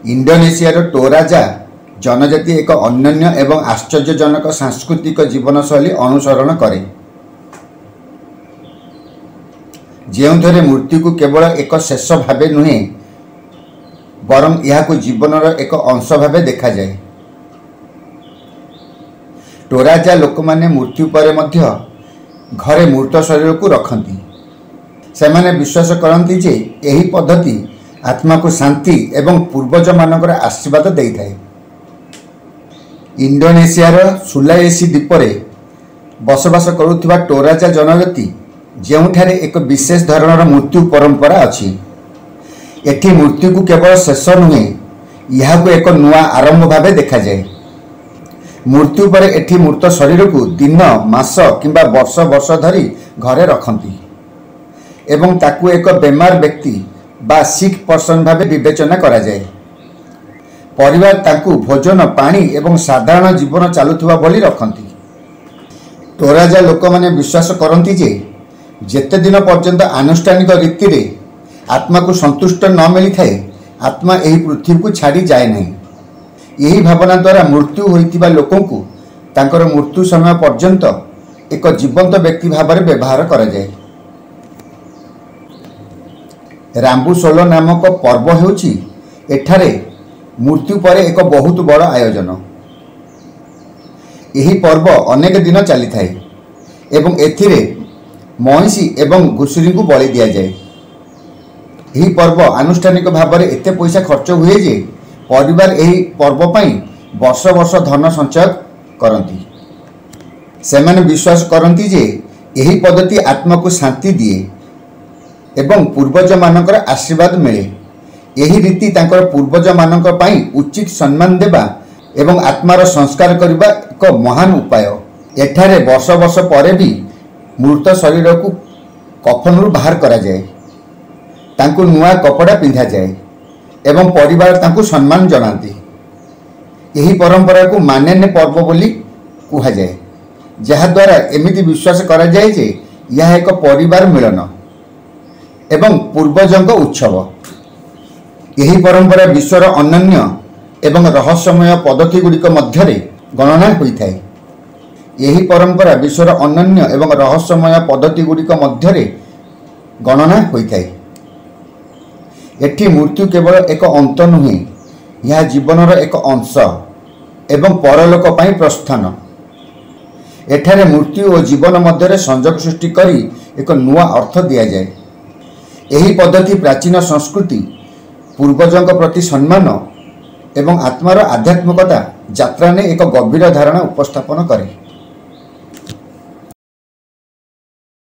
ଇଣ୍ଡୋନେସିଆର ଟୋରାଜା ଜନଜାତି ଏକ ଅନନ୍ୟ ଏବଂ ଆଶ୍ଚର୍ଯ୍ୟଜନକ ସାଂସ୍କୃତିକ ଜୀବନଶୈଳୀ ଅନୁସରଣ କରେ, ଯେଉଁଥିରେ ମୃତ୍ୟୁକୁ କେବଳ ଏକ ଶେଷ ଭାବେ ନୁହେଁ, ବରଂ ଏହାକୁ ଜୀବନର ଏକ ଅଂଶ ଭାବେ ଦେଖାଯାଏ। ଟୋରାଜା ଲୋକମାନେ ମୃତ୍ୟୁ ପରେ ମଧ୍ୟ ଘରେ ମୃତ ଶରୀରକୁ ରଖନ୍ତି। ସେମାନେ ବିଶ୍ୱାସ କରନ୍ତି ଯେ ଏହି ପଦ୍ଧତି ଆତ୍ମାକୁ ଶାନ୍ତି ଏବଂ ପୂର୍ବଜମାନଙ୍କର ଆଶୀର୍ବାଦ ଦେଇଥାଏ। ଇଣ୍ଡୋନେସିଆର ସୁଲାୱେସି ଦ୍ୱୀପରେ ବସବାସ କରୁଥିବା ଟୋରାଜା ଜନଜାତି, ଯେଉଁଠାରେ ଏକ ବିଶେଷ ଧରଣର ମୃତ୍ୟୁ ପରମ୍ପରା ଅଛି। ଏଠି ମୃତ୍ୟୁକୁ କେବଳ ଶେଷ ନୁହେଁ, ଏହାକୁ ଏକ ନୂଆ ଆରମ୍ଭ ଭାବେ ଦେଖାଯାଏ। ମୃତ୍ୟୁ ପରେ ଏଠି ମୃତ ଶରୀରକୁ ଦିନ, ମାସ କିମ୍ବା ବର୍ଷ ବର୍ଷ ଧରି ଘରେ ରଖନ୍ତି ଏବଂ ତାକୁ ଏକ ବେମାର ବ୍ୟକ୍ତି ବା ସିକ୍ ପର୍ସନ୍ ଭାବେ ବିବେଚନା କରାଯାଏ। ପରିବାର ତାଙ୍କୁ ଭୋଜନ, ପାଣି ଏବଂ ସାଧାରଣ ଜୀବନ ଚାଲୁଥିବା ଭଳି ରଖନ୍ତି। ଟୋରାଜା ଲୋକମାନେ ବିଶ୍ୱାସ କରନ୍ତି ଯେ ଯେତେ ଦିନ ପର୍ଯ୍ୟନ୍ତ ଆନୁଷ୍ଠାନିକ ରୀତିରେ ଆତ୍ମାକୁ ସନ୍ତୁଷ୍ଟ ନ ମିଳିଥାଏ, ଆତ୍ମା ଏହି ପୃଥିବୀକୁ ଛାଡ଼ି ଯାଏ ନାହିଁ। ଏହି ଭାବନା ଦ୍ୱାରା ମୃତ୍ୟୁ ହୋଇଥିବା ଲୋକଙ୍କୁ ତାଙ୍କର ମୃତ୍ୟୁ ସମୟ ପର୍ଯ୍ୟନ୍ତ ଏକ ଜୀବନ୍ତ ବ୍ୟକ୍ତି ଭାବରେ ବ୍ୟବହାର କରାଯାଏ। ରାମ୍ବୁ ସୋଲୋ ନାମକ ପର୍ବ ହେଉଛି ଏଠାରେ ମୃତ୍ୟୁ ପରେ ଏକ ବହୁତ ବଡ଼ ଆୟୋଜନ। ଏହି ପର୍ବ ଅନେକ ଦିନ ଚାଲିଥାଏ ଏବଂ ଏଥିରେ ମଇଁଷି ଏବଂ ଘୁଷୁରୀଙ୍କୁ ବଳି ଦିଆଯାଏ। ଏହି ପର୍ବ ଆନୁଷ୍ଠାନିକ ଭାବରେ ଏତେ ପଇସା ଖର୍ଚ୍ଚ ହୁଏ ଯେ ପରିବାର ଏହି ପର୍ବ ପାଇଁ ବର୍ଷ ବର୍ଷ ଧନ ସଞ୍ଚୟ କରନ୍ତି। ସେମାନେ ବିଶ୍ୱାସ କରନ୍ତି ଯେ ଏହି ପଦ୍ଧତି ଆତ୍ମାକୁ ଶାନ୍ତି ଦିଏ ଏବଂ ପୂର୍ବଜମାନଙ୍କର ଆଶୀର୍ବାଦ ମିଳେ। ଏହି ରୀତି ତାଙ୍କର ପୂର୍ବଜମାନଙ୍କ ପାଇଁ ଉଚିତ ସମ୍ମାନ ଦେବା ଏବଂ ଆତ୍ମାର ସଂସ୍କାର କରିବା ଏକ ମହାନ ଉପାୟ। ଏଠାରେ ବର୍ଷ ବର୍ଷ ପରେ ବି ମୃତ ଶରୀରକୁ କଫନରୁ ବାହାର କରାଯାଏ, ତାଙ୍କୁ ନୂଆ କପଡ଼ା ପିନ୍ଧାଯାଏ ଏବଂ ପରିବାର ତାଙ୍କୁ ସମ୍ମାନ ଜଣାନ୍ତି। ଏହି ପରମ୍ପରାକୁ ମାନେନେ ପର୍ବ ବୋଲି କୁହାଯାଏ, ଯାହାଦ୍ୱାରା ଏମିତି ବିଶ୍ୱାସ କରାଯାଏ ଯେ ଏହା ଏକ ପରିବାର ମିଳନ ଏବଂ ପୂର୍ବଜଙ୍କ ଉତ୍ସବ। ଏହି ପରମ୍ପରା ବିଶ୍ୱର ଅନନ୍ୟ ଏବଂ ରହସ୍ୟମୟ ପଦ୍ଧତିଗୁଡ଼ିକ ମଧ୍ୟରେ ଗଣନା ହୋଇଥାଏ। ଏହି ପରମ୍ପରା ବିଶ୍ୱର ଅନନ୍ୟ ଏବଂ ରହସ୍ୟମୟ ପଦ୍ଧତିଗୁଡ଼ିକ ମଧ୍ୟରେ ଗଣନା ହୋଇଥାଏ। ଏଠି ମୃତ୍ୟୁ କେବଳ ଏକ ଅନ୍ତ ନୁହେଁ, ଏହା ଜୀବନର ଏକ ଅଂଶ ଏବଂ ପରଲୋକ ପାଇଁ ପ୍ରସ୍ଥାନ। ଏଠାରେ ମୃତ୍ୟୁ ଓ ଜୀବନ ମଧ୍ୟରେ ସଂଯୋଗ ସୃଷ୍ଟି କରି ଏକ ନୂଆ ଅର୍ଥ ଦିଆଯାଏ। ଏହି ପଦ୍ଧତି ପ୍ରାଚୀନ ସଂସ୍କୃତି, ପୂର୍ବଜଙ୍କ ପ୍ରତି ସମ୍ମାନ ଏବଂ ଆତ୍ମାର ଆଧ୍ୟାତ୍ମିକତା ଯାତ୍ରା ନେଇ ଏକ ଗଭୀର ଧାରଣା ଉପସ୍ଥାପନ କରେ।